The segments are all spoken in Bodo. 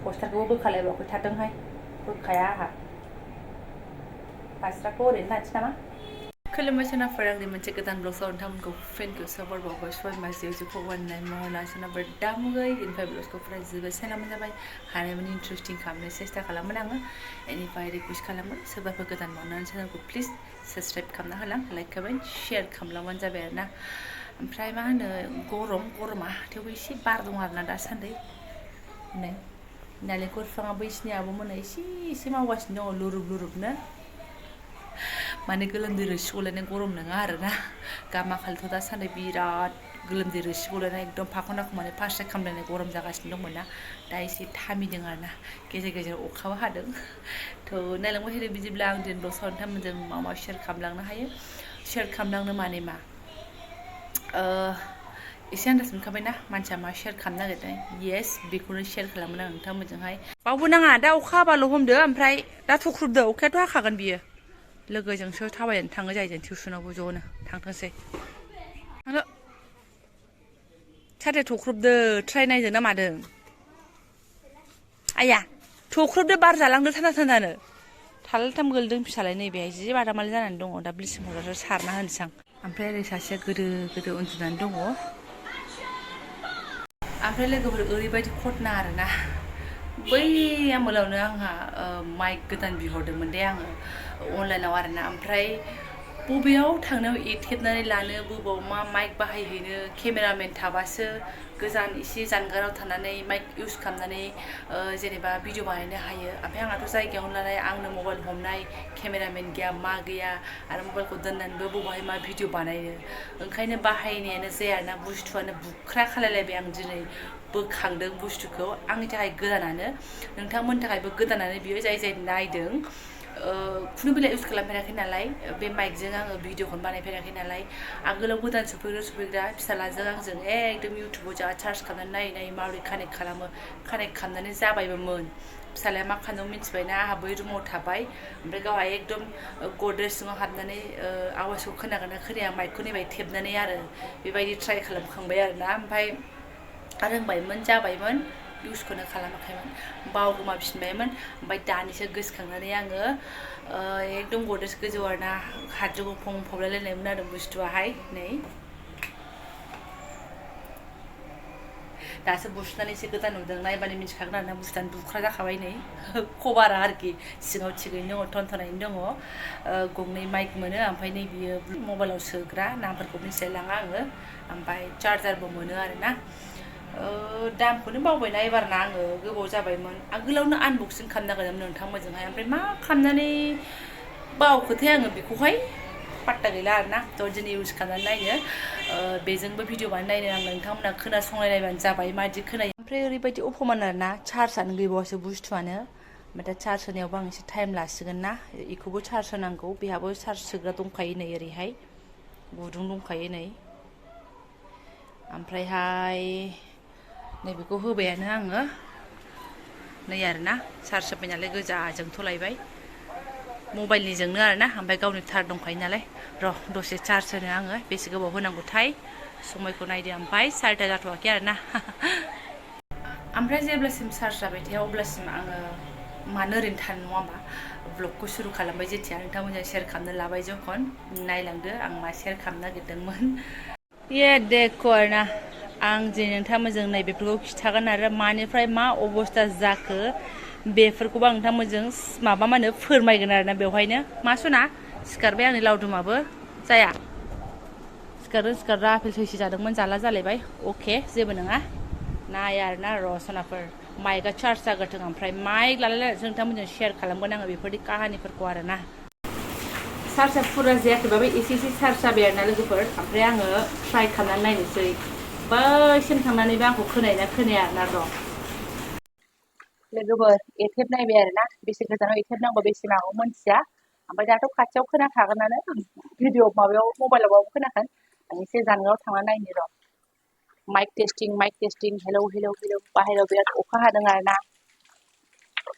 पस्टारखौबो बोखालायबावाखै थाथोंहाय बोखाया आंहा फास्राखौ ओरैनो लानोसै नामा खुलुमबाय सोनाफोर आंनि मोनसे गोदान ब्लगआव नोंथांमोनखौ फेनखौ सबर बावबाय सय मास जिउ फगवाननाय महला सोनाफोर दामुगै इनिफ्राय ब्लगखौ फरायजोबो सेनामोन जाबाय हानायमानि इन्टारेस्टिं खालामनो सेस्था खालामोन आङो बेनिफ्राय रिकुवेस्ट खालामो सोरबाफोर गोदान मावनानै चेनेलखौ प्लिज साबस्क्राइब खालामना होलां लाइक कमेन्ट शेयार खालामलांबानो जाबाय आरोना ओमफ्राय मा होनो गरमा थेवबो एसे बार दं आरोना दासान्दि नै नालेंखर बिफाङाबो इसिनि आब'मोना एसे मावगासिनो दङ लुरुबनो माने गोलोमदै रोसि गलायनाय गरम नङा आरोना गामाखालिथ' दासान्दि बिराद गोलोमदै रोसि गलायनाय एकदम फाखनाखौ माने फार्स्ट खामलायनाय गरम जागासिनो दंमोन ना दा एसे थामिदों आरोना गेजेर अखाबो हादों थ' नायलांबाय थादो बिदिब्ला आं दिनै ब्लगआव नोंथांमोनजों मा शेयार खालामलांनो हायो शेयार खालामलांनो माने मा एसे आन्दाज मोनखाबायना मानसिया मा शेयार खालामनो नागिरदों येस बेखौनो शेयार खालामोन आं नोंथांमोनजोंहाय बावबो नाङा दा अखा हाबाल' हमदो ओमफ्राय दा थख्रुबदो अखायाथ' हाखागोन बियो लोगोजोंसो थाबायनानै थाङो जाहैदों टिउसनावबो ज'नो थांथोंसै थांनो साथाया थख्रुबदो ट्राय नायदो ना मादों आया थख्रुबदो बार जालांदो थान्दानो थालथाम गोलैदों फिसालाय नैबेहाय जि बादामालि जानानै दङ दा ब्लिचिं पाउडारसो सारना होनोसै आं ओमफ्राय ओरै सासेया गोदो उन्दुनानै दङ ओमफ्राय लोगोफोर ओरैबायदि घटना आरोना बै आमोलावनो आंहा माइक गोदान बिहरदोंमोन दे आङो अनलाइनाव आरोना ओमफ्राय बबेयाव थांनायाव एथेबनानै लानो बबेयाव मा माइक बाहायहैनो केमेरामेन थाबासो गोजान एसे जानगाराव थानानै माइक इउज खालामनानै जेनेबा भिडिअ बानायनो हायो ओमफ्राय आंहाथ' जायगायावनो लानाय आंनो मबाइल हमनाय केमेरामेन गैया मा गैया आरो मबाइलखौ दोननानैबो बबेहाय मा भिडिअ बानायनो ओंखायनो बाहायनायानो जाया आरोना बुस्थुआनो बुख्रा खालायलायबाय आं दिनै बोखांदों बुस्थुखौ आंनि थाखाय गोदानानो नोंथांमोननि थाखायबो गोदानानो बियो जाय नायदों खुनु बेला इउज खालामफेराखै नालाय बे माइकजों आङो भिडिअखौनो बानायफेराखै नालाय आगोलाव गोदान सफैग्रा फिसालाजों आंजों एकदम इउटुबाव जा सार्च खालामनानै नायै माबोरै कानेक्ट खालामो कानेक्ट खालामनानै जाबायबोमोन फिसालाया मा खालामदों मिथिबायना आंहा बै रुमाव थाबाय ओमफ्राय गावहा एकदम गद्रेज सिङाव हाबनानै आवाजखौ खोनागोन ना खोनाया माइकखौ नैबाय थेबनानै आरो बेबायदि ट्राय खालामखांबाय आरोना ओमफ्राय रोंबायमोन जाबायमोन इउजखौनो खालामाखैमोन बावगोमाफिनबायमोन ओमफ्राय दानिसो गोसोखांनानै आङो एकदम गद्रेज गोजौ आरोना हाद्रिखौ फबलायलायनायमोन आरो बुस्थुआहाय नै दासो बुस्रुनानै एसे गोदान नुदों नायबानो मिथिखागोन आरोना बुस्थुआनो बुख्रा जाखाबाय नै खबारा आरोखि सिङाव थिगैनो दङ टनटनायैनो दङ गंनै माइक मोनो ओमफ्राय नै बियो मबाइलाव सोग्रा नामफोरखौ मिथिलायलाङा आङो ओमफ्राय चार्जारबो मोनो आरोना दामखौनो बावबायना एबारना आङो गोबाव जाबायमोन आगोलावनो आनबक्सिं खालामनो नागिरदोंमोन नोंथांमोनजोंहाय ओमफ्राय मा खालामनानै बावखोथाय आङो बेखौहाय पाट्टा गैला आरोना थ' दिनै इउज खालामनानै नायनो बेजोंबो भिडिअ बानायनो नायनो आं नोंथांमोना खोनासंलायनायबानो जाबाय मादि खोनायो ओमफ्राय ओरैबायदि अफमान आरोना चार्जआनो गैबावासो बुस्थुआनो ओमफ्य दा चार्ज होनायावबो आं एसे टाइम लासिगोन ना बेखौबो चार्ज होनांगौ बेहाबो चार्ज सोग्रा दंखायो नै ओरैहाय गुदुं दंखायो नै ओमफ्रायहाय नैबेखौ होबायानो आङो नै आरोना चार्ज होबाय नालाय गोजा जोंथ'लायबाय मबाइलनिजोंनो आरोना ओमफ्राय गावनि थार दंखायो नालाय र' दसे चार्ज होनो आङो बेसे गोबाव होनांगौथाय समायखौ नायदो ओमफ्राय 4टा जाथ'वाखै आरोना ओमफ्राय जेब्लासिम चार्ज जाबाय थाया अब्लासिम आङो मानो ओरैनो थानो नङा होमबा ब्लगखौ सुरु खालामबाय जेथिया नोंथांमोनजों शेयार खालामनो लाबाय जखन नायलांदो आं मा शेयार खालामनो नागिरदोंमोन ये देखो आरोना आं दिनै नोंथांमोनजों नैबेफोरखौ खिन्थागोन आरो मानिफ्राय मा अबस्था जाखो बेफोरखौबो आं नोंथांमोनजों माबा मा होनो फोरमायगोन आरोना बेवहायनो मा सना सिखारबाय आंनि लावदुमाबो जाया सिखारदों आपेल सैसे जादोंमोन जाला जालायबाय अके जेबो नङा नाया आरोना र' सनाफोर माइकआ चार्ज जाग्रोथों ओमफ्राय माइक लालायलायनानैसो नोंथांमोनजों शेयार खालामगोन आङो बेफोरनि काहानिफोरखौ आरोना चार्जआ फुरा जायाखैबाबो एसे चार्ज जाबाय आरोना लोगोफोर ओमफ्राय आङो ट्राय खालामनानै नायनोसै बैसिम थांनानैबो आंखौ खोनायोना खोनाया आरोना र' लोगोफोर एथेब नायबाय आरोना बेसे गोजानाव एथेब नांगौ बेसे मागौ मोनथिया ओमफ्राय दाथ' खाथियाव खोनाखागोनानो भिडिअ माबायाव मबाइलावबाबो खोनागोन आं एसे जानगाराव थांना नायनो र' माइक टेस्टिं हेलौ बाहेरायाव बिराद अखा हादों आरोना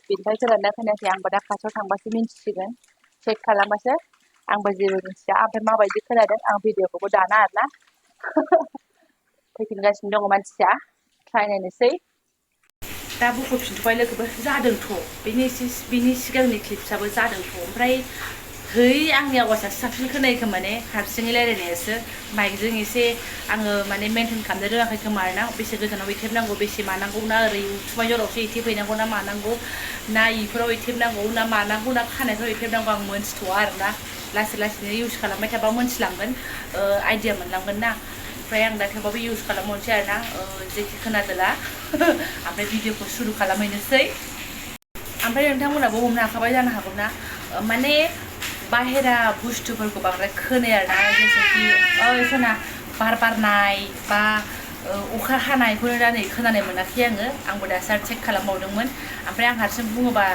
बेनिफ्राय खोनादोंना खोनायाखै आंबो दा खाथियाव थांबासो मिन्थिसिगोन चेक खालामबासो आंबो जेबो मिथिया ओमफ्राय माबायदि खोनादों आं भिडिअखौबो दाना आरोना फैफिनगासिनो दङ मानसिया ट्राय नायनोसै दा बख'फिनथ'बाय लोगोबो जादोंथ' बिनि सिगांनि क्लिप्सआबो जादोंथ' ओमफ्राय है आंनि आवाजासो साबसिन खोनायो खोमा ने हारसिङै रायलायनायासो माइकजों एसे आङो माने मेनटेन खालामनो रोङाखै खोमा आरोना बेसे गोजानाव एथेबनांगौ बेसे मानांगौ ना ओरै उथुमाय जरावसो एथेबहैनांगौ ना मानांगौ ना इफोराव एथेबनांगौ ना मानांगौ ना खानायफ्राव एथेबनांगौ आं मोनथिथ'आ आरोना लासै लासैनो इउज खालामबाय थाबा मोनथिलांगोन आइडिया मोनलांगोन ना ओमफ्राय आं दा थेवबाबो इउज खालामहरनोसै आरोना जेखि खोनादोला ओमफ्राय भिडिअखौ सुरु खालामहैनोसै ओमफ्राय नोंथांमोनाबो हमनो हाखाबाय जानो हागौ ना माने बाहेरा बुस्थुफोरखौ बांद्राय खोनाया आरोना जेसेखि सना बार बारनाय बा अखा हानायखौनो दा नै खोनानाय मोनाखै आंबो दासो चेक खालामबावदोंमोन ओमफ्राय आं हारसिं बुङोबा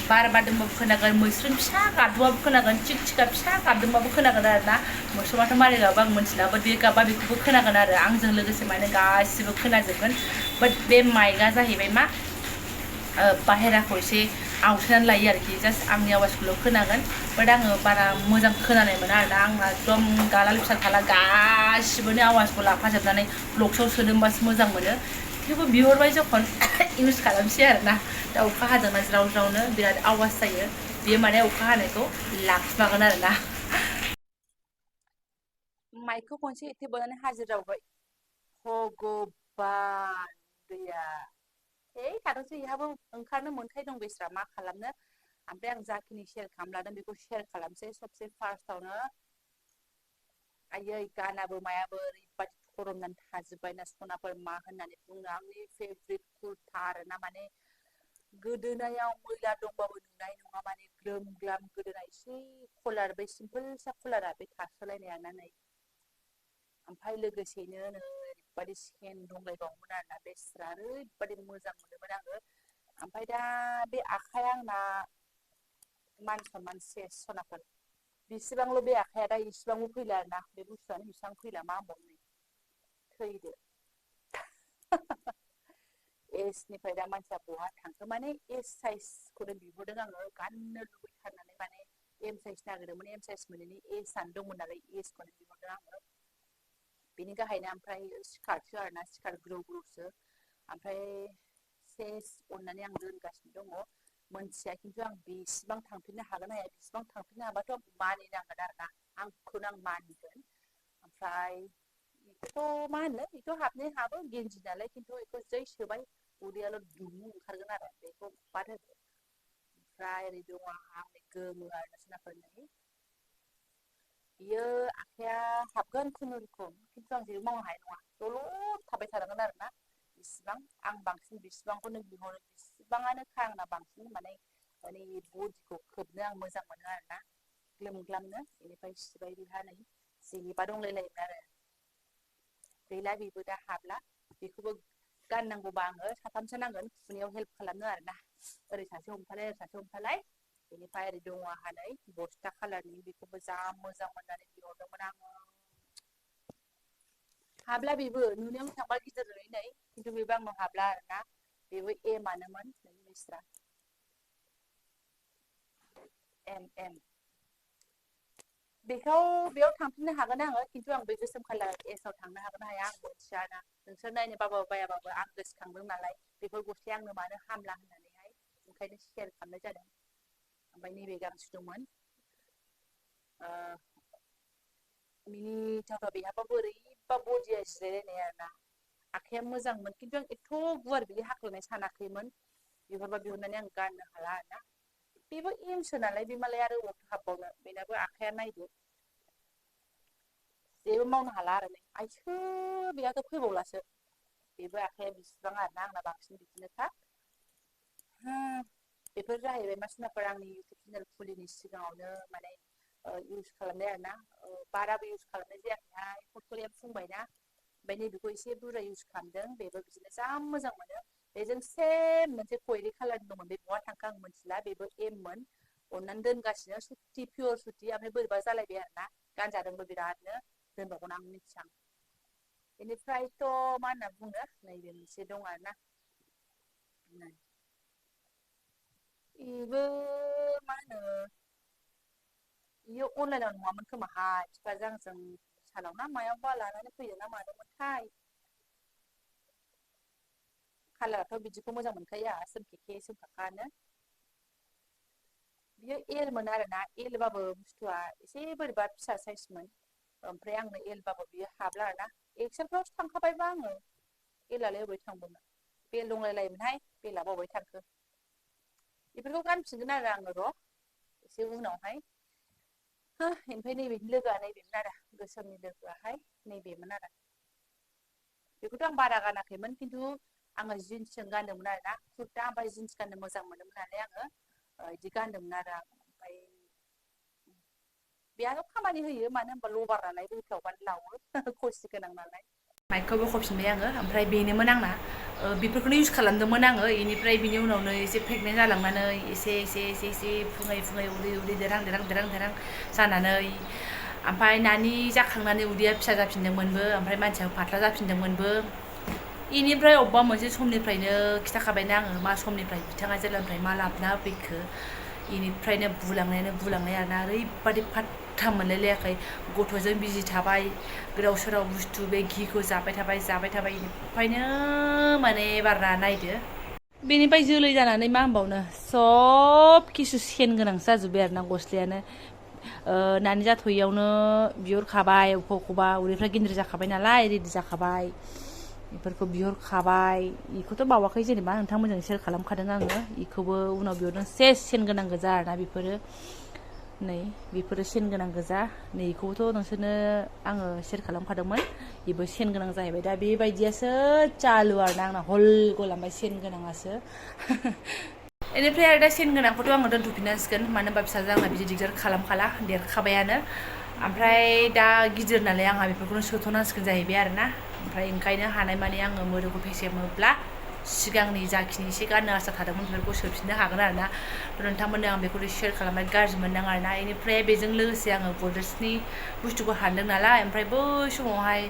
बार बारदोंबाबो खोनागोन मैस्रुम फिसा गाबदोंबाबो खोनागोन थिक थिका फिसा गाबदोंबाबो खोनागोन आरोना मोस्रुमाथ' मारै गाबो आं मोनथिला बाट बे गाबा बेखौबो खोनागोन आरो आंजों लोगोसे माने गासिबो खोनाजोबगोन बाट बे माइकआ जाहैबाय मा बाहेराखौ एसे आवथायनानै लायो आरोखि जास्ट आंनि आवाजखौल' खोनागोन बाट आङो बारा मोजां खोनानाय मोना आरोना आंना एकदम गाला लिपसार थाला गासिबोनि आवाजखौ लाफाजोबनानै ब्लक्सआव सोदोंबासो मोजां मोनो थेवबो बिहरबाय जखन इउज खालामसै आरोना दा अखा हादोंना ज्राव ज्रावनो बिराद आवाज जायो बेयो माने अखा हानायखौ लाखिमागोन आरोना माइकखौ खनसे एथेबनानै हाजिर जावबाय भगबान दैया थाथोंसै इहाबो ओंखारनो मोन्थाय दं बेस्रा मा खालामनो ओमफ्राय आं जाखिनि शेयार खालामलादों बेखौ शेयार खालामसै सबसे फार्स्टआवनो आयै गानाबो मायाबो ओरैबादि थरमनानै थाजोब्बाय ना सनाफोर मा होननानै बुंनो आंनि फेभरेट कुर्ता आरोना माने गोदोनायाव मैला दंबाबो नुनाय नङा माने ग्लोम ग्लाम गोदोना एसे कलार बै सिम्पोल सा कलारा बे थाखोलायनाया नै ओमफ्राय लोगोसेनो नै ओरैबादि सेन दंलायबावोमोन आरोना बेस्रा ओरैबादि मोजां मोनोमोन आङो ओमफ्राय दा बे आखाया आंना मान सनमान सेस सनाफोर बेसेबांल' बे आखाया दा इसिबांबो फैला आरोना बे बुस्थुआनो इसिबां फैला मा होनबावनो थैदो एसनिफ्राय दा मानसिया बहा थांखो माने एस साइजखौनो बिहरदों आङो गाननो लुबैथारनानै माने एम साइज नागिरदोंमोन एम साइज मोनैनि एसआनो दंमोन नालाय एसखौनो बिहरदों आङो बेनि गाहायना ओमफ्राय स्कार्टसो आरोना स्कार्ट ग्रौ ग्रौसो ओमफ्राय सेस अननानै आं दोनगासिनो दङ मोनथिया खिन्थु आं बेसेबां थांफिननो हागोन हाया बेसेबां थांफिननो हाबाथ' आं मानिनांगोन आरोना आंखौनो आं मानिगोन ओमफ्राय बेखौथ' मा होनो बेथ' हाबनाय हाबो गेन्जि नालाय खिन्थु बेखौ जै सोबाय उदैयाल' दुमु ओंखारगोन आरो बेखौ बाद होदो ओमफ्राय ओरै दङ आंहा गोमो आरोना सनाफोरनि बियो आखाया हाबगोन खुनुरुखुम खिन्थु आं जेबो मावनो हानाय नङा दलद थाबाय थानांगोन आरोना इसिबां आं बांसिन बिसिबांखौनो बिहरो बिसिबाङानोखा आंना बांसिन माने बडिखौ खोबनो आं मोजां मोनो आरोना ग्लोम ग्लामनो बेनिफ्राय सिबाय बेहा नै जेबा दंलायलायोमोन आरो गैला बेबो दा हाबला बेखौबो गाननांगौबा आङो साथामसो नांगोन फुनायाव हेल्प खालामनो आरोना ओरै सासे हमथालाय ओरै सासे हमथालाय बेनिफ्राय ओरै दङ आंहा नै बस्था खालारनि बेखौबो जा मोजां मोननानै बिहरदोंमोन आङो हाबला बेबो नुनायाव थांबा गिदिर नुनाय खिन्थु बेबो आंनाव हाबला आरोना बेबो एमानोमोन बेस्रा एम बेखौ बेयाव थांफिननो हागोन आङो खिन्थु आं बे गोसोम खालार एसाव थांनो हागोन ना हाया आं मिथिया ना नोंसोर नायनो बाबाबो बायाबाबो आं गोसोखांदों नालाय बेफोर गस्लाया आंनो मानो हामला होननानैहाय ओंखायनो शेयार खालामनाय जादों ओमफ्राय नैबे गांसे दंमोन मिनिथावथाव बेहाबो बोरैबा बडिया जिरायलायनाय आरोना आखाया मोजांमोन खिन्थु आं एथ' गुवार बिदि हाख्लायनाय सानाखैमोन बिहरबा बिहरनानै आं गाननो हाला आरोना बेबो एमसो नालाय बे मालाय आरो अबावथो हाबबावनो बेनाबो आखाया नायदो जेबो मावनो हाला आरो नै आइसो बेहाथ' फैबावलासो बेबो आखाया बिसिबां आरोना आंना बांसिन बिदिनोखा बेफोर जाहैबाय मा सिनाफोर आंनि इउटुब चेनेल खुलिनि सिगाङावनो माने इउज खालामनाय आरोना बाराबो इउज खालामनाय जायाखैहाय फट'या फुंबायना ओमफ्राय नैबेखौ एसे बुरजा इउज खालामदों बेबो बिदिनो जा मोजां मोनो बेजों सेम मोनसे खयरि खालारनि दंमोन बे बहा थांखो आं मिथिला बेबो एममोन अननानै दोनगासिनो सुति पियर सुति ओमफ्राय बोरैबा जालायबाय आरोना गानजादोंबो बिरादनो दोनबावगोन आं मिथिया बेनिफ्रायथ' मा होनना बुङो नैबे मोनसे दं आरोना बेबो मा होनो बियो अनलाइनाव नङामोन खोमाहाय बिफाजों आंजों सानाव ना मायावबा लानानै फैदों ना मादोंमोनथाय कालाराथ' बिदिखौ मोजां मोनखायो आंहा सोमखेखे सोमखाखानो बियो एलमोन आरोना एलबाबो बुस्थुआ एसे बोरैबा फिसा साइजमोन ओमफ्राय आंनो एलबाबो बियो हाबला आरोना एक्सेलफ्रावसो थांखाबायबा आङो एलालाय अबाय थांबावनो बेल दंलायलायोमोनहाय बेलाबा अबाय थांखो बेफोरखौ गानफिनगोन आरो आङो र' एसे उनावहाय ओमफ्राय नैबेनि लोगोआ नैबेमोन आरो गोसोमनि लोगोआहाय नैबेमोन आरो बेखौथ' आं बारा गानाखैमोन खिन्थु आङो जिन्सजों गानदोंमोन आरोना कुर्ता ओमफ्राय जिन्स गाननो मोजां मोनोमोन नालाय आङो बिदि गानदोंमोन आरो आं ओमफ्राय बेयाव खामानि होयो मानो होनबा लबार नालाय बोफ्रावबानो लावो खसि गोनां नालाय माइकखौ बख'फिनबाय आङो ओमफ्राय बेनोमोन आंना बेफोरखौनो इउस खालामदोंमोन आङो बेनिफ्राय बिनि उनावनो एसे प्रेगनेन्ट जालांनानै एसे फुङै उदै देरहां जानानै ओमफ्राय नानि जाखांनानै उदैया फिसा जाफिनदोंमोनबो ओमफ्राय मानसिया फाथ्ला जाफिनदोंमोनबो बेनिफ्राय अबेबा मोनसे समनिफ्रायनो खिथाखाबायना आङो मा समनिफ्राय बिथाङा जेब्लानिफ्राय मा लाबोना होफैखो बेनिफ्रायनो बुलांनाय आरोना ओरैबादि फात्ता मोनलायलायाखै गथ'जों बिजि थाबाय गोदाव सोराव बुस्थु बे घिखौ जाबाय थाबाय बेनिफ्रायनो माने एबारना नायदो बेनिफ्राय जोलै जानानै मा होनबावनो सब किसु सेन गोनांसो जाजोब्बाय आरोना गस्लायानो नानि जाथ'यैयावनो बिहरखाबाय अबेखौबा उदैफ्रा गिदिर जाखाबाय नालाय रेडि जाखाबाय बेफोरखौ बिहरखाबाय बेखौथ' बावाखै जेनेबा नोंथांमोनजों सेयार खालामखादों आङो बेखौबो उनाव बिहरदों सेन गोनां गोजा आरोना बेफोरो सेन गोनां गोजा नैखौबोथ' नोंसोरनो आङो सेयार खालामखादोंमोन बेबो सेन गोनां जाहैबाय दा बेबायदियासो चालु आरोना आंना हल गलामबाय सेन गोनाङासो बेनिफ्राय आरो दा सेन गोनांखौथ' आङो दोनथ'फिननांसिगोन मानो होनबा फिसाजो आंना बिदि दिगदार खालामखाला देरखाबायानो ओमफ्राय दा गिदिर नालाय आंहा बेफोरखौनो सोथ'नांसिगोन जाहैबाय आरोना ओमफ्राय ओंखायनो हानाय मानि आङो मोदोमखौ फेसेमोब्ला सिगांनि जाखिनि एसे गाननो आसा थादोंमोन बेफोरखौ सोफिननो हागोन आरोना नोंथांमोननो आं बेखौ शेयार खालामनाय गाज्रि मोनदों आरोना बेनिफ्राय बेजों लोगोसे आङो गद्रेजनि बुस्थुखौ हानदों नालाय ओमफ्राय बै समावहाय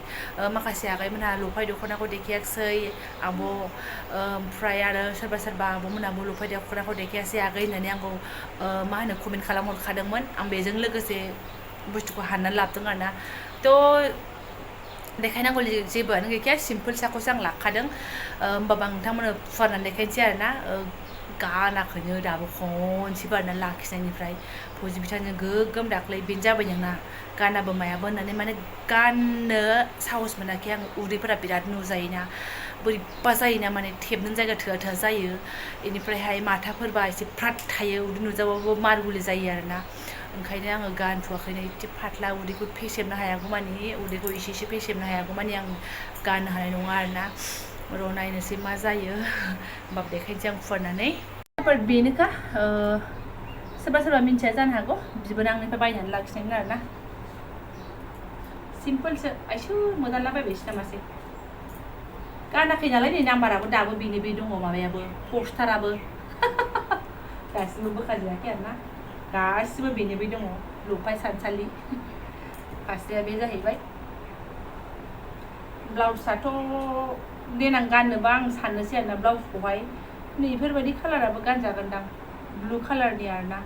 माखासे आगैमोनहा लफाय दख'नाखौ देखायाखिसै आब' ओमफ्राय आरो सोरबा आब'मोनाबो लफाय दख'नाखौ देखायासै आगै होननानै आंखौ मा होनो कमेन्ट खालामहरखादोंमोन आं बेजों लोगोसे बुस्थुखौ हाननानै लाबोदों आरोना थ' देखायनांगौ जेबोआनो गैखाया सिम्पोल साखौसो आं लाखादों होमबाबो आं नोंथांमोननो फुवारनानै देखायनोसै आरोना गानाखैनो दाबो खनसेबो आरोना लाखिनायनिफ्राय फौजि बिथांजों गोगोम दाख्लै बेनो जाबाय नोंना गानाबो मायाबो होननानै माने गाननो साहस मोनाखै आं उदैफोरा बिराद नुजायोना बोरैबा जायोना माने थेबनो जायगा थोआ जायो बेनिफ्रायहाय माथाफोरबा एसे फ्राद थायो उदै नुजाबाबो मारगुलि जायो आरोना ओंखायनो आङो गानथ'वाखैनो एसे फाथ्ला उदैखौ फेसेबनो हायागौ मानि उदैखौ एसे फेसेबनो हायागौ मानि आं गाननो हानाय नङा आरोना र' नायनोसै मा जायो होमबाबो देखायनोसै आं फुवारनानै बेनोखा सोरबा मिन्थिया जानो हागौ बिबोनांनिफ्राय बायनानै लाखिनायमोन आरोना सिम्पोलसो आइसो मोदानलाबायबायसो नामासै गानाखै नालाय नै नाम्बाराबो दाबो बेनो बे दङ माबायाबो पस्टाराबो गासिबो बोखाजोबाखै आरोना गासिबो बेनो बे दङ लफाय सानसालि फास्राया बे जाहैबाय ब्लाउसआथ' देनां गाननोबा आं साननोसै आरोना ब्लाउसखौहाय नैफोरबायदि कालाराबो गानजागोनदां ब्लु कालारनि आरोना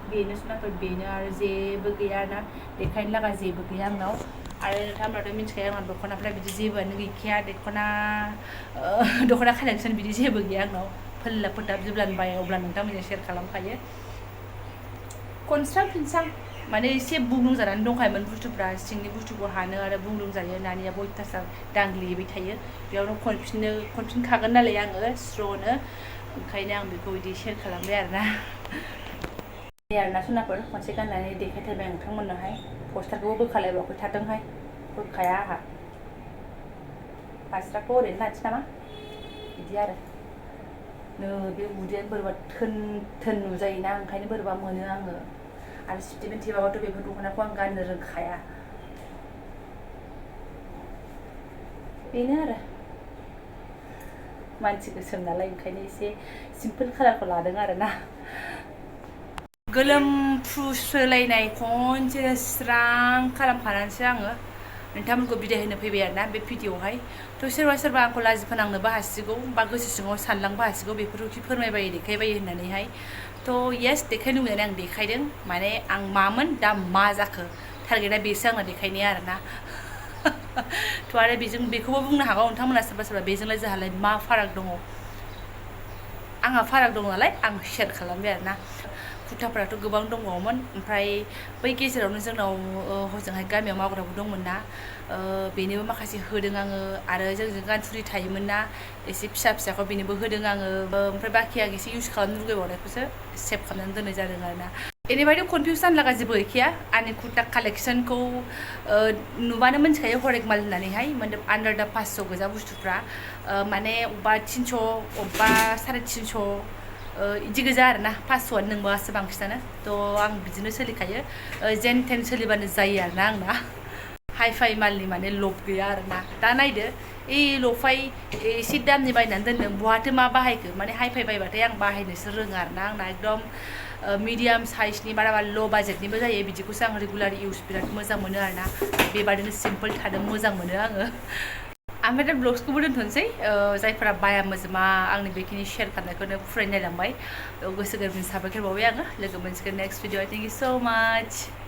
बेनोसो नाथाय बेनो आरो जेबो गैया आरोना देखायनो लागा जेबो गैया आंनाव आरो नोंथांमोनाथ' मिथिखायो आंना दख'नाफ्रा बिदि जेबोआनो गैखाया दख'ना कालेक्सन बिदि जेबो गैया आंनाव फोल्ला फोथाब जेब्लानो बायो अब्ला नोंथांमोनजों शेयार खालामखायो खनस्रां फिनस्रां माने एसे बुग्लुं जानानै दंखायोमोन बुस्थुफ्रा सिंनि बुस्थुखौ हानो आरो बुग्लुं जायो नानिया अयथासार दांग्लिबाय थायो बेयावनो खनफिनखागोन नालाय आङो स्र'नो ओंखायनो आं बेखौ बिदि शेयार खालामबाय आरोना आरोना सनाफोर खनसे गाननानै देखायथारबाय आं नोंथांमोननोहाय पस्टारखौबो बोखालायबावाखै थादोंहाय बोखाया आंहा फास्राखौ ओरैनो लानोसै नामा बिदि आरो बे उदैयानो बोरैबा थोन नुजायोना ओंखायनो बोरैबा मोनो आङो आरो सिफटिमेन थेबाबाथ' बेफोर दख'नाखौ आं गाननो रोंखाया बेनो आरो मानसि गोसोम नालाय ओंखायनो एसे सिम्पोल कालारखौ लादों आरोना गोलोमफ्रुसोलायनाय खनसे स्रां खालामखानानैसो आङो नोंथांमोनखौ बिदाय होनो फैबाय आरोना बे भिडिअ'आवहाय थ' सोरबा आंखौ लाजि फोनांनोबो हासिगौ बा गोसो सिङाव सानलांबो हासिगौ बेफोरखौ फोरमायबायो देखायबायो होननानैहाय थ' येस देखायनो लुबैनानै आं देखायदों माने आं मामोन दा मा जाखो टारगेटआ बेसो आंना देखायनाया आरोना थ' आरो बेखौबो बुंनो हागौ नोंथांमोना सोरबा सोरबा बेजोंलाय जोंहालाय मा फाराग दङ आंहा फाराग दं नालाय आं शेयार खालामबाय आरोना कुर्ताफोराथ' गोबां दंबावोमोन ओमफ्राय बै गेजेरावनो जोंनाव हजोंहाय गामियाव मावग्राबो दंमोन ना बेनोबो माखासे होदों आङो आरो जोंजों गानसुरि थायोमोन ना एसे फिसा फिसाखौ बेनोबो होदों आङो ओमफ्राय बाखि आं एसे इउज खालामनो लुगैबावनायखौसो सेभ खालामनानै दोननाय जादों आरोना एनिफ्रायथ' कनफिउस जानो लागा जेबो गैखाया आंनि कुर्ता कालेक्सनखौ नुबानो मिन्थिखायो हरेक माल होननानैहाय मतलब आन्डार दा 500 गोजा बुस्थुफ्रा माने अबेबा 300 अबेबा 350 इदि गोजा आरोना 500आनो नोंबासो बांसिनानो थ' आं बिदिनो सोलिखायो जेन थेन सोलिबानो जायो आरोना आंना हाइ फाइ मालनि माने लब गैया आरोना दा नायदो लफाय एसे दामनि बायनानै दोनदों बहाथो मा बाहायखो माने हाइ फाइ बायबाथाय आं बाहायनोसो रोङा आरोना आंना एकदम मिडियाम साइजनि बारा ल' बाजेटनिबो जायो बिदिखौसो आं रेगुलार इउज बिराद मोजां मोनो आरोना बेबादिनो सिम्पोल थानो मोजां मोनो आङो ओमफ्राय दा ब्लग्सखौबो दोनथ'नोसै जायफोरा बाया मोजोमा आंनि बेखिनि शेयार खालामनायखौनो फरायनायलांबाय गोसो गोरबोनि साबायखर बावबाय आङो लोगो मोनसिगोन नेक्स्ट भिडिअ थेंक इउ स' माच